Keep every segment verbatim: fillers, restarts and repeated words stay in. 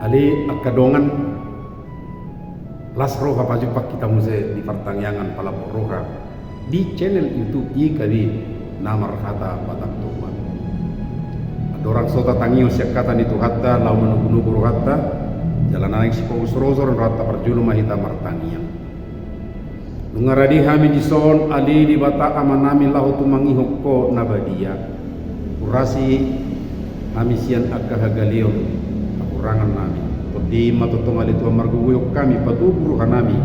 Ale angka dongan, las roha pajumpang hita muse di partangiangan palambok roha di channel YouTube Y K B na marhata Batak Toba. Andorang so tatangihon sian hata ni Tuhanta laho manogunogu rohanta, jala naeng sipaus roha ni rohanta, parjolo ma hita martangiang. Nunga rade hami dison, ale Debata Amanami, laho tumangihon Ho na badia. Urasi hami sian angka hagaleon, hahurangan nami. Tondi ma tongtong ale Tuhan margogoihon hami, patogu roha nami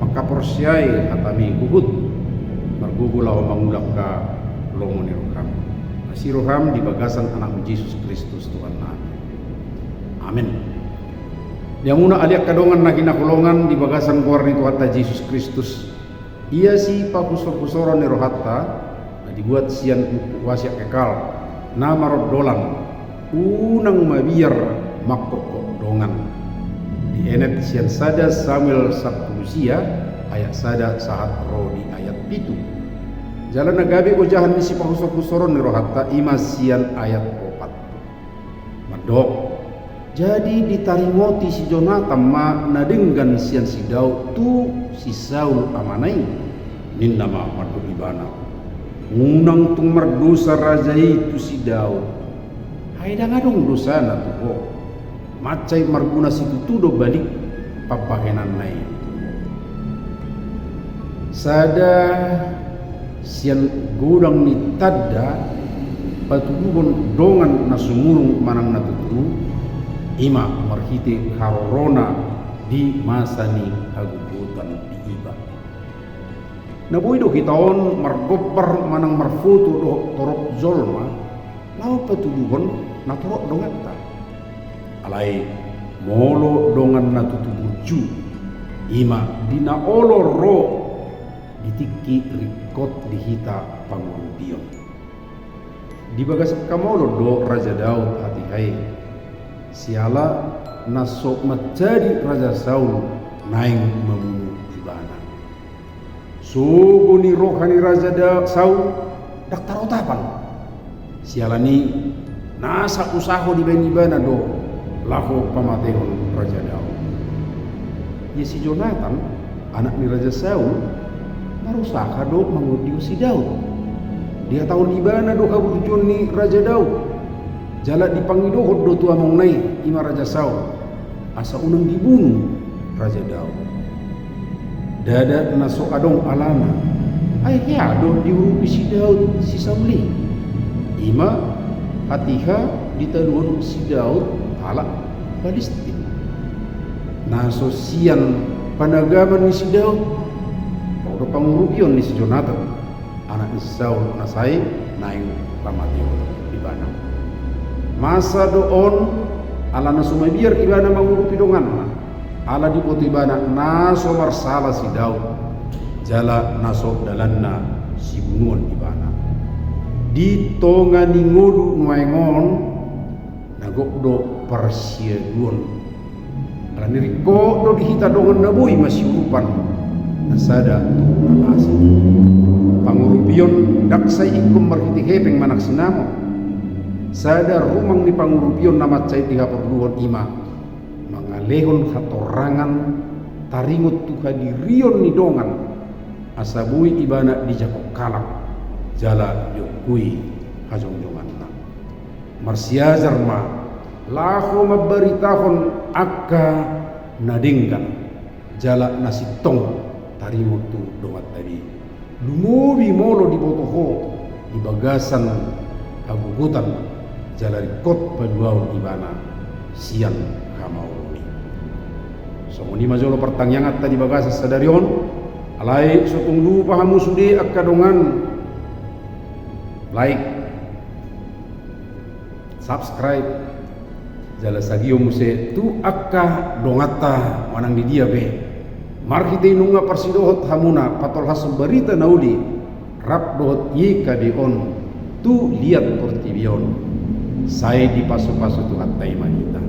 mangkaporseai hataMi, huhut margogo laho mangula angka lomo ni rohaM. Asi rohaM di bagasan AnakMu Jesus Kristus Tuhan nami. Amen. Di hamuna ale angka dongan na hinaholongan di bagasan goar ni Tuhanta Jesus Kristus, ia sipahusorhusoron ni rohanta, na dibuat sian buku wasiat kekal na marondolan, unang mabiar mangkophop dongan. Dienet sian sada Samuel sampulu sia ayat sada sahat ro di ayat pitu. Jala na gabe ojahan ni sipahusorhusoron ni rohanta i ma sian ayat opat. Mandok, jadi ditaringoti si Jonatan ma na denggan sian si Daud tu si Saul amana i, ninna ma mandok ibana: Unang tung mardosa raja i tu si Daud, ai ndang adong dosana tu ho. Mansai marguna situtu do balik pambahenanna i. Sada sian godang ni tanda patuduhon dongan na sumurung manang na tutu, i ma marhite harorona di masa ni hagogotan diiba. Na boi do hita on margombar manang marfoto dohot torop jolma, laho patuduhon na torop donganta. Alai molo dongan na tutu burju, i ma di na olo ro di tingki ringkot di hita pangurupion. Di bagasan hamaulion do Raja Daud hatiha i, siala na so manjadi Raja Saul naeng mamunu ibana. Sogo ni roha ni Raja Da-, Saul ndang tarotapan. Siala ni nasa usaho dibaen ibana do laho pamatehon Raja Daud. Ia si Jonatan, anak ni Raja Saul, marusaha do mangondihon si Daud. Dihatahon ibana do haburjuon ni Raja Daud. Jala dipangidohon do tu amongna i, i ma Raja Saul, asa unang dibunu Raja Daud. Ndada na so adong alana, ai hea do diurupi si Daud si Saul i. I ma hatiha ditaluhon si Daud halak Palistin. Na so sian panagaman ni si Daud, ro do pangurupion ni si Jonatan, anak ni si Saul, na sai naeng pamatehon ibana. Masa do on, ala na so mabiar ibana mangurupi donganna, ala diboto ibana na so marsala si Daud, jala na so dalanna sibunuon ibana. Di tonga ni ngolu nuaeng on, na gok do parsiaduon. Alani ringkot do di hita dongan na boi masiurupan na sada tu na asing. Pangurupion ndang sai ingkon marhite hepeng manang sinamot. Sada rumang ni pangurupion na mansai dihaporluhon i ma mangalehon hatorangan taringot tu hadirion ni dongan, asa boi ibana dijangkon halak jala diongkui hajongjonganna. Marsiajar ma laho mambaritahon angka na denggan jala na sintong taringot tu donganta be. Lumobi molo diboto ho di bagasan hagogotan jala ringkot paluaon ibana sian hamaolon i. Songon i ma jolo partangianganta di bagasan sadari on. Alai so tung lupa hamu sude angka dongan, like, subscribe, jala sagihon muse tu angka donganta manang di dia pe. Marhite i nunga parsidohot hamuna patolhashon barita na uli rap dohot Y K B on tu liat portibi on. Sai dipasupasu Tuhanta i ma hita.